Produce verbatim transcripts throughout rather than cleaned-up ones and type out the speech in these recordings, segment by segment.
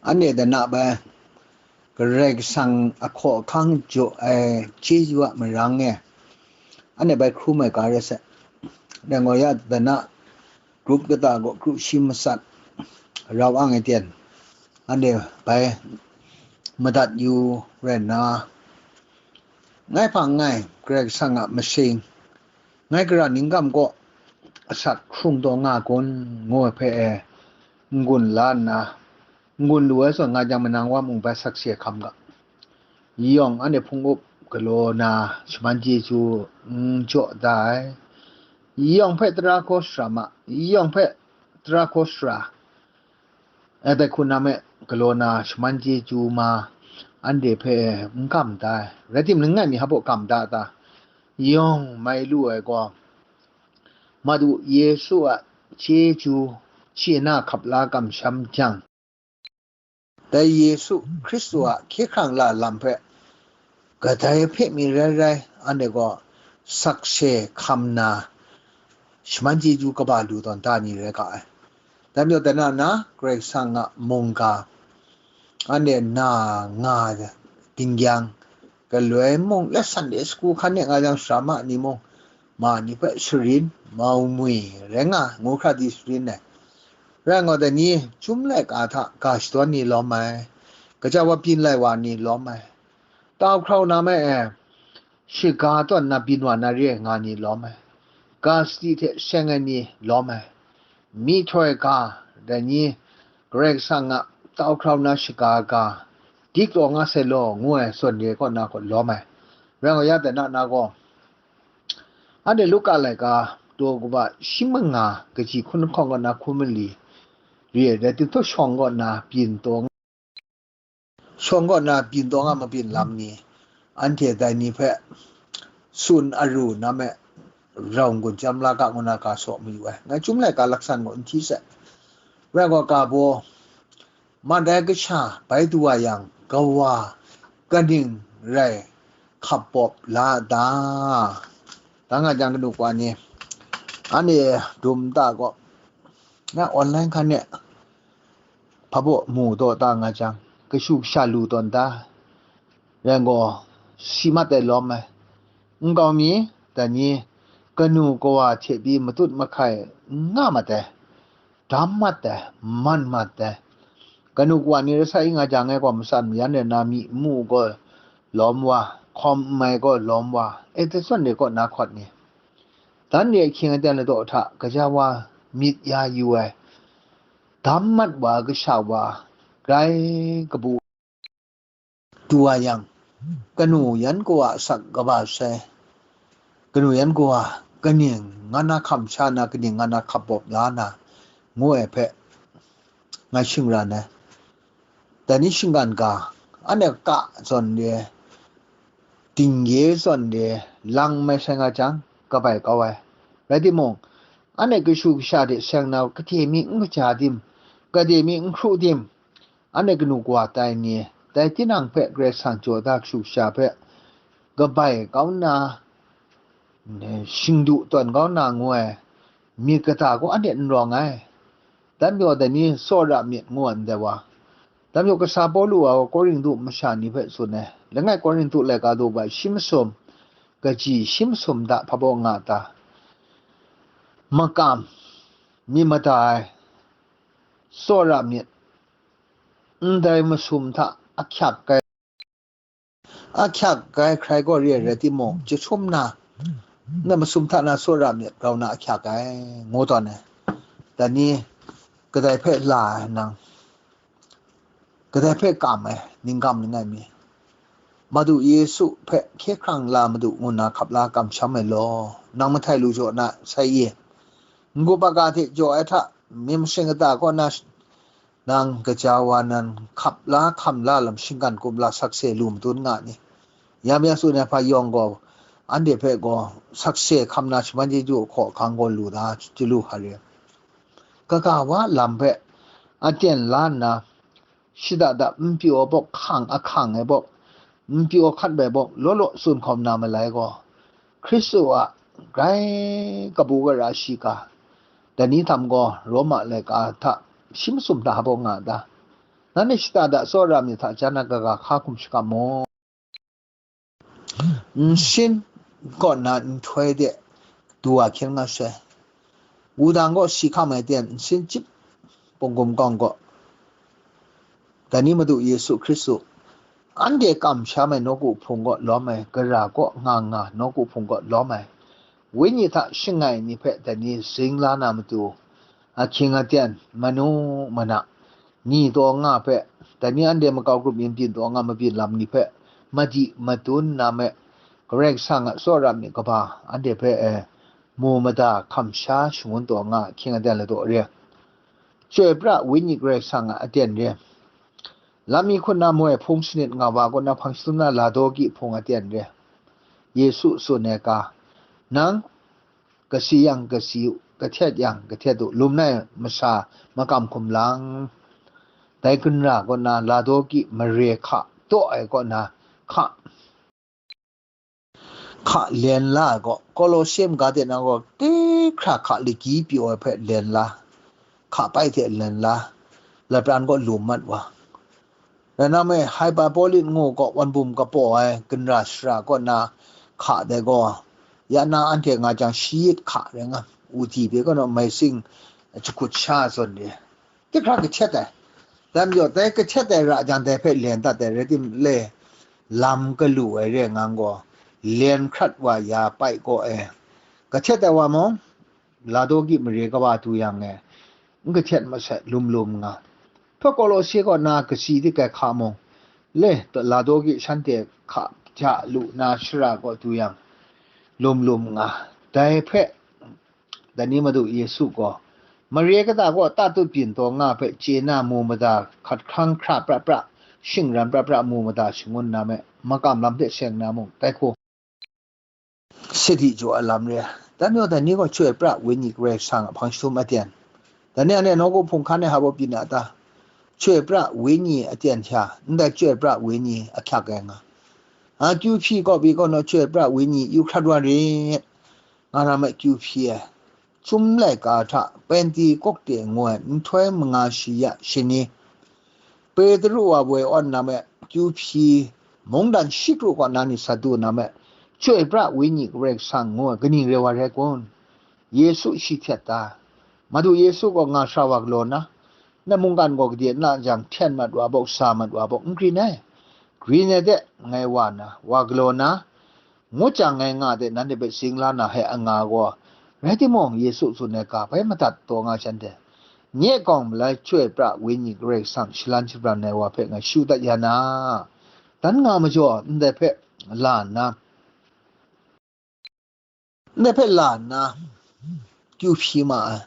Anhte dana bai Karai Kasang ahkaw ahkang jaw ai chyeju a marang e, anhte bai hkrum ai ga rai sai. Dai gaw ya dana grup kata gaw kru shi matsat rau ang ai ten, anhte bai madat yu rai nna, ngai hpang nngai Karai Kasang a mashing, ngai gara ningkam kaw asak hkrung taw nga kun, ngu ai hpe e n-gun la nna, n-gun lu ai zawn nga jang, manang wa mung bai sakse hkam ga. Yawng anhte hpung up galaw na shaman chyeju n jaw da ai. Yawng hpe tara hkaw sara ma, yawng hpe tara hkaw sara, e, dai hku na me galaw na shaman chyeju ma, anhte hpe n kam da ai. Rai timung, langai mi hpa baw kam da ta? Yawng mai lu ai gaw, Madu Yesu a chyeju chye na hkap la kamsham jang, dai Yesu Hkristu a hkye hkrang la lam hpe kadai hpe mi rai rai, anhte gaw sakse hkam na shaman chyeju kaba lu tawn da ni rai ga ai. Dai majaw, dana na Karai Kasang a mungga, anhte na nga dinggyang, galoi mung, let Sunday school hkan e nga jang, sara ma ni mung, ma ni hpe sharin, mau mwi rai nga, ngu hkra di sharin ai. Rai nga, dai ni, chyum laika hta ga shadawn ni lawm ai, gaja wa byin lai wa ni lawm ai, tau hkrau na me e, shiga tawn na byin wa na re ai nga ni lawm ai, ga sadi hte seng ai ni lawm ai, myihtoi ga, dai ni, Karai Kasang a tau hkrau na shiga ga, dik taw nga sai law, ngu ai zawn re kaw na gaw lawm ai. Rai nga, ya dana na gaw, anhte Luka laika daw kaba shi manga kaji hkun lahkawng kaw na hkun mali re ai, dai hte shawng kaw na byin taw nga, shawng kaw na byin taw nga mabyin lam ni, anhte dai ni hpe tsun aru na me, rau n-gun chyam la ga, ngu na ga saw mayu ai. Ngai chyum laika laksan gaw n hti sai. Rai gaw, ga baw, man dai kasha bai du wa yang, kawa kaning rai hkap bawp la a ta? Da nga jang, kanu kawa ni, anhte dum ta gaw, na online hkan e hpa baw mu taw ta nga jang, kashu kasha lu tawn ta? Rai gaw, si mat ai lawm ai. Nkau mi, dai ni, kanu kawa hte pyi matut mahkai n nga mat ai, dam mat ai, man mat ai. Kanu kawa ni rai sa i nga jang, ngai gaw matsan mayan ai na myi nmu gaw lawm wa, hkawm n mai gaw lawm wa, e, dai zawn re kaw na hkawt ni, dan re ahkying aten ladaw hta gaja wa myit ya yu ai, dam mat wa kasha wa, grai kabu du wa yang, kanu yan kawa asak kaba sai, kanu yan kawa kaning nga na hkam sha na, kaning nga na hkap bawp la na, ngu ai hpe ngai shingran ai. Dai ni shinggan ga, anhte ka zawn re, dingye zawn re, lang mai sai nga jang, kabai kau ai. Rai timung, anhte kashu kasha hte seng na gade mi n kaja tim, gade mi n hkru tim, anhte kanu kawa tai ni, dai tinang hpe Karai Kasang jaw da kashu kasha hpe kabai kau nna, shingdu tawn kau na ngu ai myit kata gaw anhte n rawng ai. Dan majaw dai ni, tsawra myit ngu ai ndai wa. Dan majaw kasa Pawlu a gaw Korintu masha ni hpe tsun ai. Langai Korintu laika daw bai shi masum, kaji shi masum hta hpa baw nga ta? Makam, myit mada ai, tsawra myit, ndai masum hta ahkyak ai, ahkyak ai hkrai gaw re ai rai timung, jahtum na, na masum hta na tsawra myit grau na ahkyak ai, ngu tawn ai. Dai ni, kadai hpe la ai nang, kadai hpe kam ai, ningkam langai mi, Madu Yesu hpe hkye hkrang la Madu ngu nna hkap la kamsham ai law, nang mahtai lu jaw na sai i, n-gup aga hte jaw ai hta, myit masin kata kaw na nang gaja wa nan hkap la hkam la lam shinggan kumla sakse lu madun nga ni? Ya mya tsun ai hpa yawng gaw, anhte hpe gaw sakse hkam na shaman chyeju ahkaw ahkang gaw lu da, chyalu hkare. Kaga wa lam hpe aten la nna, shada da npyaw bawk, hkang ahkang ai bawk, npyaw hkat ai bawk, law law tsun hkawm na malai gaw, Hkristu a grai kabu gara shiga, dai ni htam gaw Roma laika hta shi masum hta hpa baw nga ta? Nanhte shata da tsawra myit hta, jan a kaga hka hkum shakap mu. Nsin kaw na nhtoi de du wa hkyen nga sai. Wudang gaw si hkam ai ten nsin chyip pawng gum kawng gaw, dai ni Madu Yesu Hkristu, anhte kamsham ai nawku hpung kaw lawm ai, gara kaw nga nga nawku hpung kaw lawm ai, Wenyi hta shangai ni hpe dai ni zing la na matu, ahkying aten, manu mana, ni taw nga hpe, dai ni anhte makau grup yin byin taw nga mabyin lam ni hpe madi madun na me, Karai Kasang a tsawra myit kaba anhte hpe e mu mada hkam sha shangun taw nga ahkying aten ladaw re. Chyoi pra Wenyi Karai Kasang a aten re. Lam mi hkun na moi hpung sanit nga wa kaw na hpang shatum na Laodiki hpung aten re. Yesu tsun ai ga, nang kasi yang kasi u, kahtet yang kahtet u, lum nai masha makam hkum lang. Dai ginra kaw na Laodiki mare hka taw ai kaw na hka, hka len la ai gaw, Kolose ga de na gaw, ti hkra hka liki pyaw ai hpe len la, hka pai hte len la, lapran gaw lum mat wa. Rai na me, Hyperbolit ngu gaw, wan bum kapaw ai ginra shara kaw na hka dai gaw, ya na anhte nga jang shayit hka rai nga, uti hpe kaw na mai sing jahkut sha zawn re. Ti hkra kahtet ai. Dai majaw, dai kahtet ai ra jang, dai hpe len dat ai rai tim le, lam galu ai re ngang gaw, len hkrat wa ya pai gaw e. Kahtet ai wa mung, Laodiki mare kaba du yang e, n kahtet masai, lum lum nga. Hpe Kolose kaw na kasi di kai hka mung, le, Laodiki shanhte hka ja lu na shara kaw du yang, lum lum nga. Dai hpe, dai ni Madu Yesu gaw, mare kata gaw tatut byin taw nga hpe chye na mu mada hkat hkrang hkra pra pra, shingran pra pra mu mada shangun na me, makam lam hte seng na mung, tai hku. Sadi jaw a lam re ai. Dan yawng dai ni gaw Chyoi pra Wenyi Karai Kasang a hpang shatum aten. Dai ni anhte nawku hpung hkan e hpa baw byin a ta? Chyoi pra Wenyi aten hta, ndai Chyoi pra Wenyi ahkyak ai nga. A kyu hpyi kaw pyi kaw naw Chyoi pra Wenyi yu hkrat wa rit. Nga na me kyu hpyi ai. Chyum laika hta Penti kawk de ngu ai nhtoi manga shi ya shani, Petru a woi awn na me kyu hpyi, mungdan shi kru kaw na ni sa du na me, Chyoi pra Wenyi Karai Kasang ngu ai kaning re wa rai kun? Yesu shi htet ta? Madu Yesu gaw nga sara wa galaw na, na mungkan gaw gade na jang hten mat wa bawk, sa mat wa bawk, n grin ai. Grin ai de, ngai wa na, wa galaw na, ngut jang ngai nga de nanhte hpe zing la na he anga gaw, rai timung, Yesu tsun ai ga bai madat taw nga shanhte, nye gawng malai Chyoi pra Wenyi Karai Kasang shalan shabran ai wa hpe ngai shyu dat ya na, dan nga majaw ndai hpe la nna, ndai hpe la nna, kyu hpyi ma ai.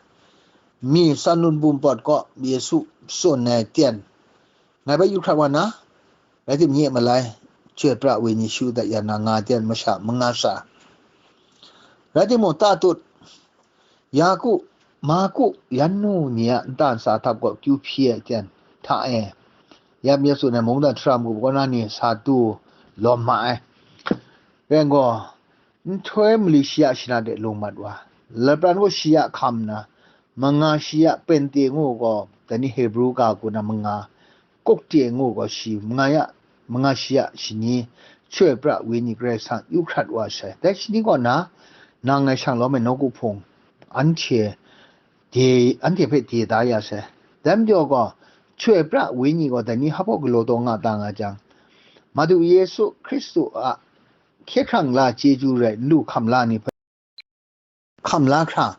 Mi san lun bum pawt gaw Yesu tsun ai ten, ngai bai yu hkrat wa na, rai tim, nye malai Chyoi pra Wenyi shyu dat ya na, nga ten masha manga sha. Rai timung, tatut, Yaku, Maku, yan nu ni a nta ntsa htap gaw kyu hpyi ai ten hta e, ya mi tsun ai mungdan shara mung kaw na ni sa du lawm ma ai. Rai gaw, nhtoi mali shi ya shana de lung mat wa, lapran gaw shi ya hkam nna, manga shi ya Pente ngu gaw, dai ni Hebru ga hku na manga, kuk te ngu gaw shi manga ya, manga shi ya shani, Chyoi pra Wenyi Karai Kasang yu hkrat wa sai. Dai shani kaw na, nang ngai shang lawm ai nawku hpung, anhte de, anhte hpe de da ya sai. Dai majaw gaw, Chyoi pra Wenyi gaw dai ni hpa baw galaw taw nga ta nga jang, Madu Yesu Hkristu a hkye hkrang la chyeju rai n lu hkam la ni hpe, hkam la hkra,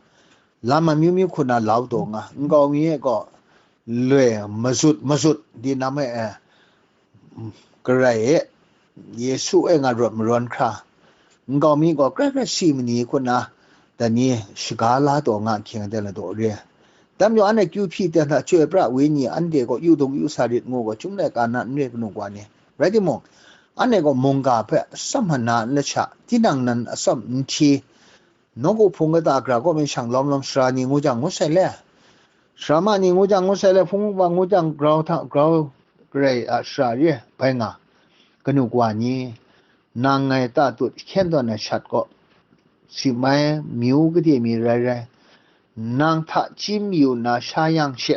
lam amyu myu hku na lau taw nga, nkau mi e gaw loi mazut mazut di nam e, eh, Karai e, Yesu e nga rawt marawn hkra, nkau mi gaw krai krai si ma ni hku na, dai ni shaga la taw nga ahkying aten ladaw re. Dai majaw anhte kyu hpyi ten hta Chyoi pra Wenyi anhte gaw yu dung yu sa rit ngu gaw, chyum laika na n re kanu wa ni. Rai timung, anhte gaw mungga hpe atsam hana n lasha, tinang nan atsam n hti, nawku hpung kata gara kaw mi shang lawm lawm sara ni ngu jang ngut sai le, sara ma ni ngu jang ngut sai le, hpung wa ngu jang grau hta grau garai a sara re bai nga, kanu wa ni, nang ngai tatut hkyen tawn ai shat gaw, si mai myu gade mi rai rai, nang hta chyim yu na sha yang she,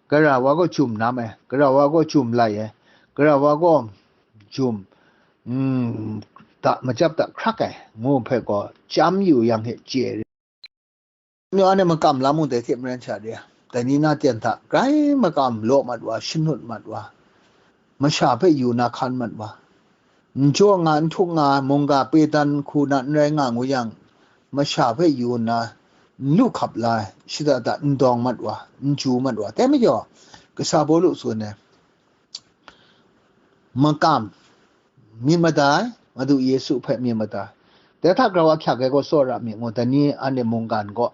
Gara wa gaw jum nam ai, gara wa gaw jum lai ai, gara wa gaw jum, mm, da, macap da hkrak ai, ngu hpe gaw chyam yu yang hte chye ai. Anhte makam la mung dai hte maren sha de, dai ni na ten hta grai makam law mat wa, shanut mat wa, masha hpe yu na hkan mat wa, n jaw nga, n htuk nga, mungga pedan hku na n rai nga ngu yang, masha hpe yu nna n lu hkap la ai, shada da n dawng mat wa, n ju mat wa. Dai majaw, kasa Pawlu tsun ai, makam myit mada ai, Madu Yesu hpe myit mada ai. Dai hta grau ahkyak ai gaw tsawra myit ngu, dai ni anhte mungkan gaw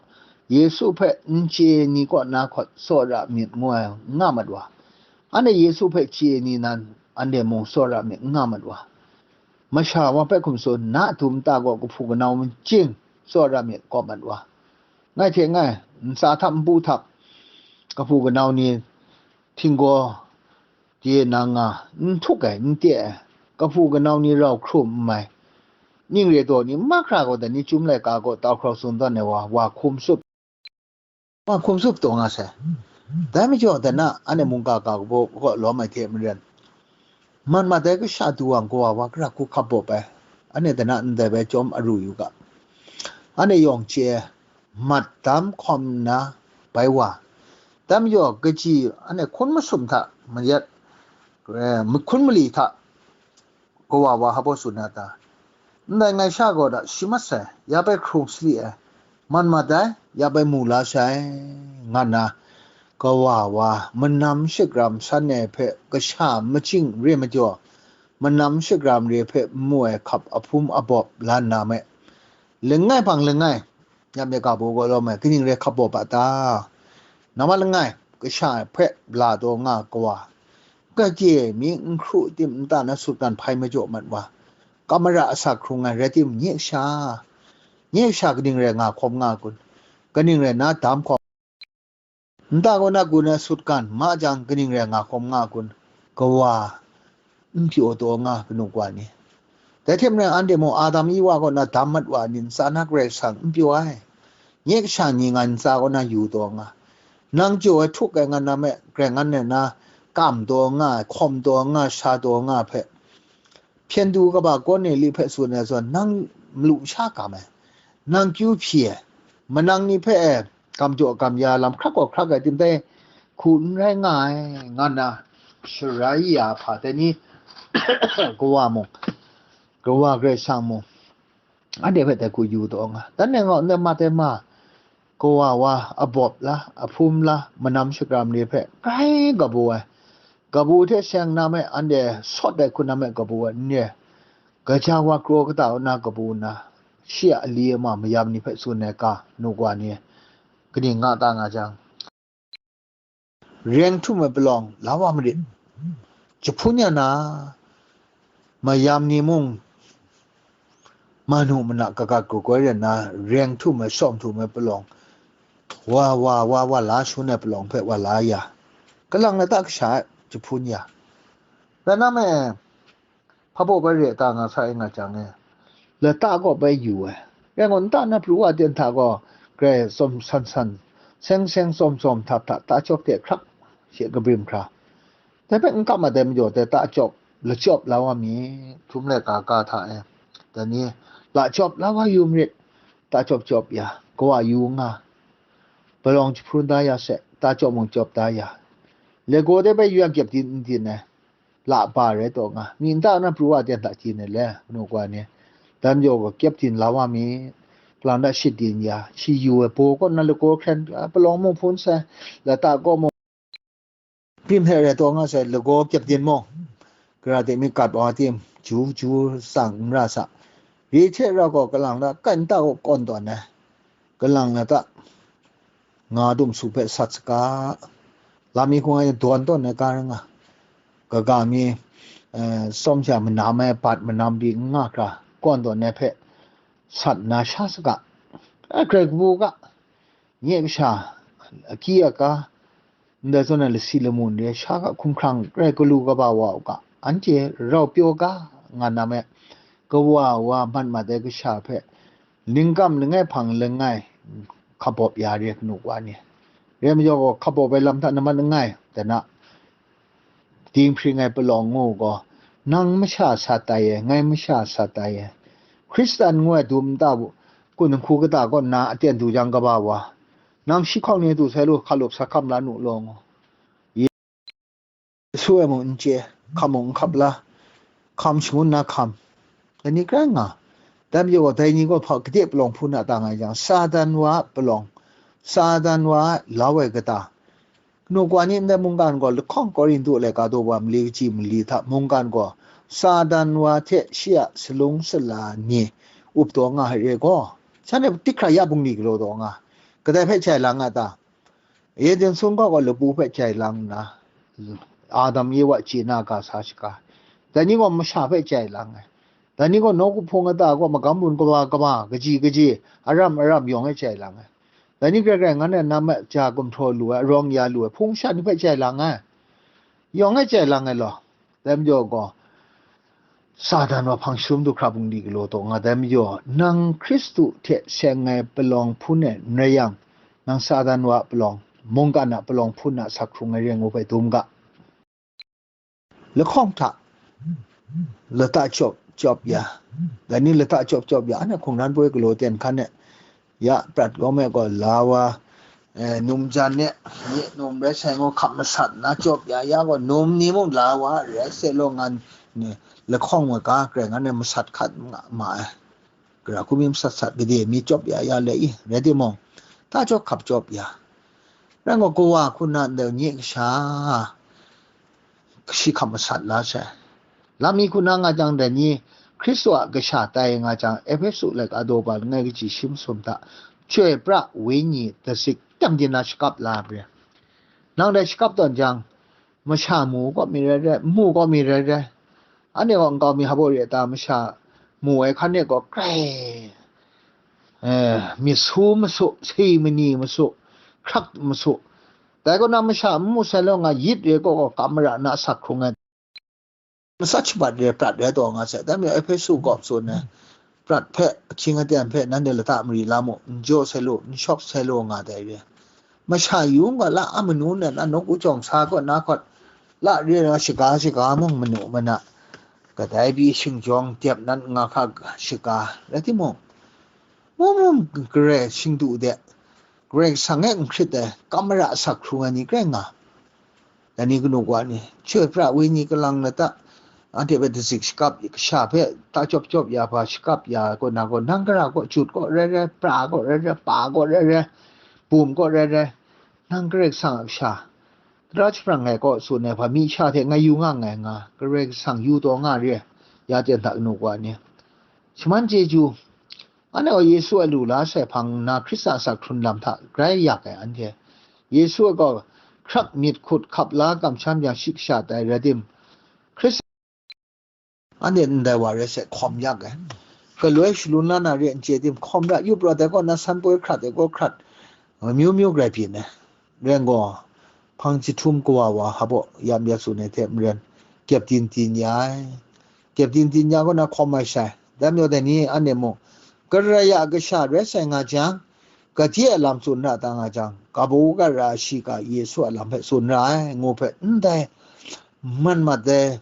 Yesu hpe n chye ni kaw na hkawt tsawra myit ngu ai n nga mat wa. Anhte Yesu hpe chye ni nan, anhte mung tsawra myit n nga mat wa. Masha wa hpe hkum tsun, na dum nta gaw kahpu kanau machyin tsawra myit kawp mat wa. Ngai hte ngai, ntsa htap npu htap, kahpu kanau ni htinggaw de na nga, n htuk ai, n te ai, kahpu kanau ni rau hkrum n mai, ning re daw ni mahkra gaw dai ni Chyum laika gaw tau hkrau tsun tawn ai wa, wa hkum tsup, wa hkum tsup taw nga sai. Dai majaw, dai na anhte mungga ga kabaw kaw lawm ai hte maren, man mat ai kasha du wa, kawa wa gara hku hkap bawp ai, anhte dai na ndai bai chyawm aru yu ga. Anhte yawng chye ai, mat dam hkawm nna bai wa, dai majaw, kaji anhte hkun masum hta mayat, eh, hkun mali hta kawa wa hpa baw tsun na ta? Ndai ngai sha gaw da shi mat sai, ya bai hkrung sali ai, man mat ai, ya bai mu la sai, nga nna, kawa wa manam shagram san ai hpe kasha machyin re majaw, manam shagram re hpe n mu ai hkap ahpum abawp la nna me. Langai hpang langai, ya myit ga baw gaw lawm ai, kaning rai hkap bawp a ta? Namma langai, kasha hpe la taw nga kawa, gade mi n hkru tim nta na sutgan hpai majaw mat wa, kamara asak hkrung ai rai tim, nye kasha, nye kasha kaning rai nga hkawm nga kun? Kaning rai na dam hkawm, nta kaw na gun ai sutgan ma jang, kaning rai nga hkawm nga kun? Kawa n pyaw taw nga, kanu kawa ni. Dai hte maren, anhte mung Adam Iwa kaw na dam mat wa ni ntsa na Karai Kasang n pyaw ai. Nye kasha ni ngai ntsa kaw na yu taw nga, nang jaw ai htuk ai nga na me, Karai Kasang na kam taw nga ai, hkawm taw nga ai, sha taw nga ai hpe, hpyen du kaba Korneli hpe tsun ai zawn, nang malu sha kam ai, nang kyu hpyi ai, manang ni hpe e, kam jaw kam ya lam hkrak gaw hkrak ai, tim dai hku n rai nga ai, nga nna sharai ya hpa dai ni, kawa mung, kawa Karai Kasang mung, anhte hpe dai hku yu taw nga. Dan e ngaw, ndai mat ai ma, kawa wa abawp la, ahpum la, manam shagram ni hpe grai kabu ai, kabu hte seng na me, anhte sawt ai hku na me kabu ai n re, gaja wa kraw kata u na kabu nna, shi a ali ama mayam ni hpe tsun ai ga, nu kawa ni, kaning nga ta nga jang, reng htum ai palawng la wa marit. Jahpun ya na, mayam ni mung, manu mana kagat kagoi rai nna, reng htum ai, shawm htum ai palawng, wa, wa, wa, wa la shangun ai palawng hpe wa la ya, kalang lata kasha ai jahpun ya. Rai na me, hpa baw bai re ta nga sa ai nga jang e, lata kaw bai yu ai. Rai ngut nta na pru wa ten hta gaw, grai tsawm san san, seng seng tsawm tsawm htap hta, ta cawp hte hkrak she kabrim hkra. Dai hpe n kam ai dai majaw, dai ta cawp, lachyawp la wa mi, htum laika ga hta e, dai ni, lachyawp la wa yu marit, ta cawp cawp ya, kawa yu nga, palawng jahprun da ya se, ta cawp mung cawp da ya, lagaw dai bai yu yang kyep din n din ai, la ba rai taw nga, mi nta na pru wa ten hta chye ai le, kanu kawa ni, dan jaw gaw kyep din la wa mi, kalang da shit din ya, shi yu ai baw kaw na lagaw hkren, a, palawng mung hpun sai, lata kaw mung, prim hte rai taw nga sai, lagaw kyep din mung, gara de mi gat wa tim, ju, ju tsang n ra sa, re hte rau gaw kalang da kai nta kaw kawn tawn ai, kalang lata nga dum su hpe sat saga, lam mi hkung ai dawn tawn ai ga rai nga, kaga mi, eh, tsawm sha manam ai bat manam pyi n nga hkra, kawn tawn ai hpe sat nna sha saga, eh, grai kabu ga, nye kasha, aki aga, ndai zawn ai lasi lamu ni sha ga hkumhkrang grai galu kaba wa u ga, anhte rau pyaw ga, nga na me, kawa wa mat mat ai kasha hpe, ningkam langai hpang langai hkabawp ya re, kanu kawa ni. Rai majaw gaw, hkap bawp ai lam hta namman n ngai, dana, dinghpring ai palawng ngu gaw, nang masha sat tai e, ngai masha sat tai e. Hkristan ngu ai dum nta bu, kun nhku kata kaw nna aten du jang kaba wa, nang shi hkawng ni du sai lu, hkalup sa hkam la nu law ngu. Yesu e mung n chye, hkam mung n hkap la, hkam shangun na hkam, dai ni grai nga. Dai majaw gaw, dai ni gaw hpa gade palawng hpun na ta nga jang, Satan wa palawng, Satan wa lau ai kata, kanu kawa ni ndai mungkan gaw lahkawng Korintu laika daw wa mali kaji mali hta mungkan gaw Satan wa hte shi a salung sala ni up taw nga ai re gaw, shanhte tik hkra ya bungli galaw taw nga, kadai hpe jai lang a ta? Eden sung hkawng gaw lapu hpe jai lang nna, Adam Ewa chye na ga sa shaga, dai ni gaw masha hpe jai lang ai. Dai ni gaw nawku hpung kata gaw magam bun kaba kaba, kaji kaji, aram aram yawng e jai lang ai. Dai ni grai grai ngan e nam a ja gumhpraw lu ai, arawng ya lu ai, hpung sha ni hpe jai lang ai, yawng e jai lang ai law. Dai majaw gaw, Satan wa hpang sharum du hkra bungli galaw taw nga, dai majaw, nang Hkristu hte seng ai palawng hpun e n rai yang, nang Satan wa palawng, mungkan a palawng hpun a sak hkrung ai re ngu hpe dum ga. Lahkawng hta lata chyawp chyawp ya, dai ni lata chyawp chyawp ya, anhte hkungran poi galaw ten hkan e, ya prat gaw me gaw la wa, eh, num jan e, ye num rai sai ngu hkap masat na chyawp ya, ya gaw num ni mung la wa rai sai law ngan ni lahkawng maga grai ngan e masat hkat nga ma ai. Gara hku mi masat sat gade mi chyawp ya ya le i, rai timung, ta chyawp hkap chyawp ya. Rai gaw, kawa hku na ndai nye kasha, kashi hkap masat la sai. Lam mi hku na nga jang, dai ni Hkristu a kasha tai nga jang, Ehpesu laika daw ba langai kaji shi masum hta, chyoi pra wenyi dazik tam din na shakap la re. Nang dai shakap tawn jang, masha mu kaw mi rai rai, mu kaw mi rai rai. Anhte gaw nkau mi hpa baw re ta, masha mu ai hkan e gaw grai, eh, myit su masu, si mani masu, hkrak masu. Dai kaw na masha n mu sai law nga, yit re kaw gaw, kam mara na sak hkrung ai. Masat shabat re, prat re taw nga sai. Dai majaw Ehpesu gawp tsun ai, prat hpe, ahkying aten hpe nanhte lata mari la mu, n jaw sai lu, n shawp sai lu nga dai re. Masha yu nga la, a manu nan a nawku jawng sa kaw na hkawt, la re na shaga shaga mung manu mana, kadai pyi shingjawng dep nan nga hka shaga, rai timung, mung mung gare shingdu de, Karai Kasang e n hkrit ai, kam mara asak hkrung ai ni grai nga. Dai ni kanu kawa ni, chyoi pra wenyi kalang lata, anhte hpe dazik shakap, kasha hpe ta chyawp chyawp ya hpa shakap ya kaw na gaw, nang gara kaw, jut kaw rai rai, pra kaw rai rai, pa kaw rai rai, bum kaw rai rai, nang Karai Kasang a kasha, tara jahprang ai kaw tsun ai hpa mi sha hte ngai yu nga nngai nga, Karai Kasang yu taw nga re, ya ten hta kanu kawa ni. Shaman chyeju, anhte gaw Yesu a lu la sai hpang nna Hkristan a sak hkrun lam hta grai yak ai anhte, Yesu a gaw hkrak myit hkut hkap la kamsham yang shi kasha tai rai tim, Hkristan anhte ndai wa rai sai hkawm yak ai. Galoi shalun la na re n chye tim, hkawm ra, yup ra, dai kaw na san poi hkrat ai gaw hkrat, amyu myu grai byin ai. Rai gaw, hpang jahtum kawa wa hpa baw yam ya tsun ai hte maren, kyepdin din ya ai. Kyepdin din ya kaw na hkawm ai shai. Dai majaw dai ni anhte mung, Karai a kasha rai sai nga jang, gade a lam tsun ra ta nga jang, kabu gara shiga Yesu a lam hpe tsun ra ai, ngu hpe ndai man mat ai.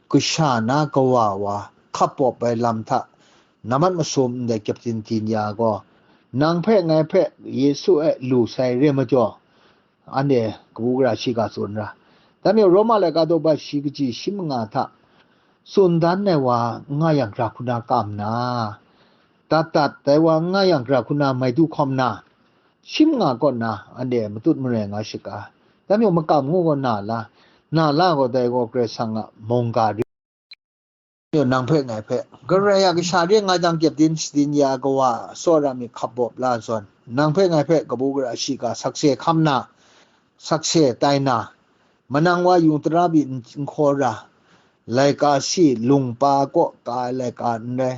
Kasha na kawa wa hkap bawp ai lam hta, nammat masum ndai kyepdin din ya gaw, nang hpe ngai hpe Yesu e lu sai re majaw, anhte kabu gara shiga tsun ra. Dai majaw Roma laika daw ba shi kaji shi manga hta, tsun dan ai wa n nga yang, gara hku na kam na, dat dat ai wa n nga yang, gara hku na mai du hkawm na, shi manga kaw na anhte matut marai nga shaga. Dai majaw makam ngu gaw na la, na la gaw dai gaw Karai Kasang a mungga re. Nang hpe ngai hpe, Karai a kasha re nga jang, kyepdin shadin ya kawa, tsawra myit hkap bawp la zawn, nang hpe ngai hpe kabu gara shiga sakse hkam na, sakse tai na, manang wa yung tara pyi n hkaw ra, laika si lungpa kaw ka ai laika n rai,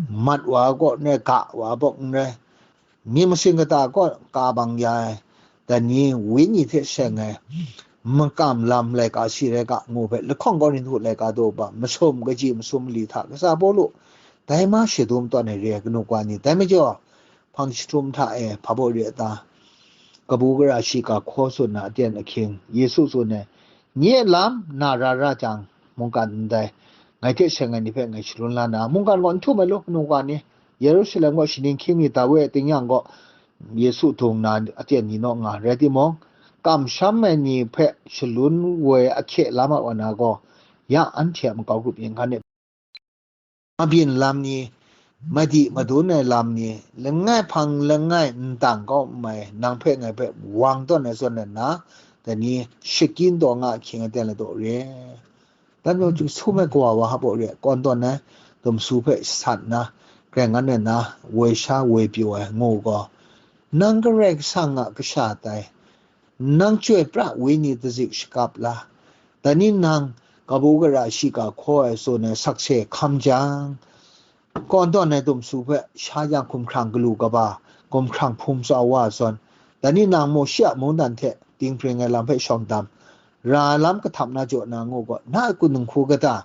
mat wa kaw n rai, ga wa bawk n rai, myit masin kata kaw ka bang ya ai, dai ni wenyi hte seng ai, makam lam laika si rai ga ngu hpe, lahkawng Korinhtu laika daw ba masum kaji masum mali hta, kasa Pawlu dai ma shadum tawn ai re ai kanu kawa ni, dai majaw, hpang jahtum hta e hpa baw re a ta? Kabu gara shiga hkaw tsun na aten ahkying, Yesu tsun ai, nye a lam na ra ra jang, mungkan ndai, ngai hte seng ai ni hpe ngai shalun la na, mungkan gaw n htum ai lu, kanu ga ni, Yerusalem gaw shaning hkying mi Dawi a tingnyang gaw, Yesu dung na aten ni naw nga, rai timung, kamsham ai ni hpe shalun woi ahkye la ma wa na gaw, ya anhte a makau grup yin hkan e, mabyin lam ni, madi madun ai lam ni, langai hpang langai ndang kau n mai, nang hpe ngai hpe wang tawn ai zawn na, dai ni shakin taw nga ahkying aten ladaw re. Dan yawng chyum sum ai kawa wa hap re, kawn tawn ai, dumsu hpe sat na, grengan ai na, woi sha woi pyaw ai ngu gaw, nang Karai Kasang a kasha tai, nang chyoi pra wenyi dazik shakap la, dai ni nang kabu gara shiga hkaw ai tsun ai sakse hkam jang, kawn tawn ai dumsu hpe sha yang hkumhkrang galu kaba, hkumhkrang hpung tsau wa zawn, dai ni nang Mawshe a mungdan hte dinghpring ai lam hpe shawng dam, ra ai lam kahtap na jaw na ngu gaw, na a kun nhku kata,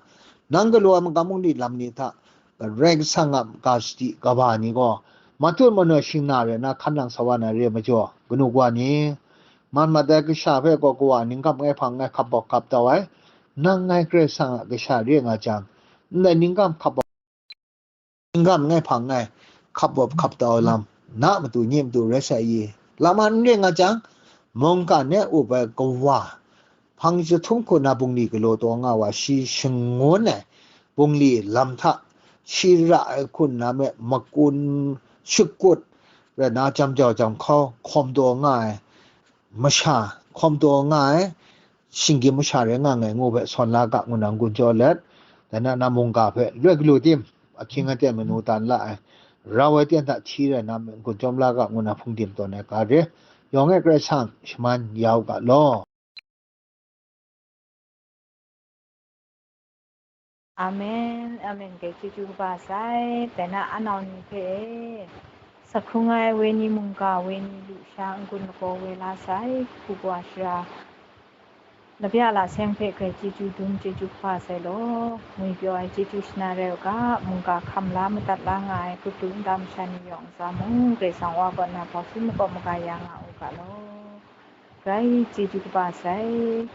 nang galaw ai magam bungli lam ni hta, Karai Kasang a ga sadi kaba ni gaw, matut manoi shing na re na hkan nang sa wa na re ai majaw, kanu wa ni, man mat ai kasha hpe gaw kawa ningkam ngai hpang ngai hkap bawk hkap tau ai, nang ngai Karai Kasang a kasha re nga jang, ndai ningkam hkap bawk, ningkam ngai hpang ngai hkap bawk hkap tau ai lam, na matu nye matu rai sai i, lam a n re nga jang, mungkan e up ai kawa, hpang jahtum hku na bungli galaw taw nga wa, shi shangun ai bungli lam hta, shi ra ai hku na me makun shakut rai na, jam jau jam hkau hkawm taw nga ai masha, hkawm taw nga ai shinggyim masha rai nga nngai ngu hpe sawn la ga ngu na n-gun jaw let, dai na na mungga hpe loi galu tim, ahkying aten manu tan la ai, rau ai ten hta hti rai na n-gun jawm la ga ngu na hpung dim tawn ai ga re, yawng e Karai Kasang shaman ya u ga law. Amen, amen. Grai chyeju kaba sai, dai na anau ni hpe e, sa hkrung ai wenyi mungga, wenyi lusha n-gun lagaw woi la sai, hku kawa shara, labya la seng hpe grai chyeju dum chyeju kaba sai law, ngwi pyaw ai chyeju shana rai u ga, mungga hkam la madat la nga ai, grup du nta masha ni yawng ntsa mung, Karai Kasang Wa kaw na hpawk tsun makawp maga ya nga u ga law. Grai chyeju kaba sai.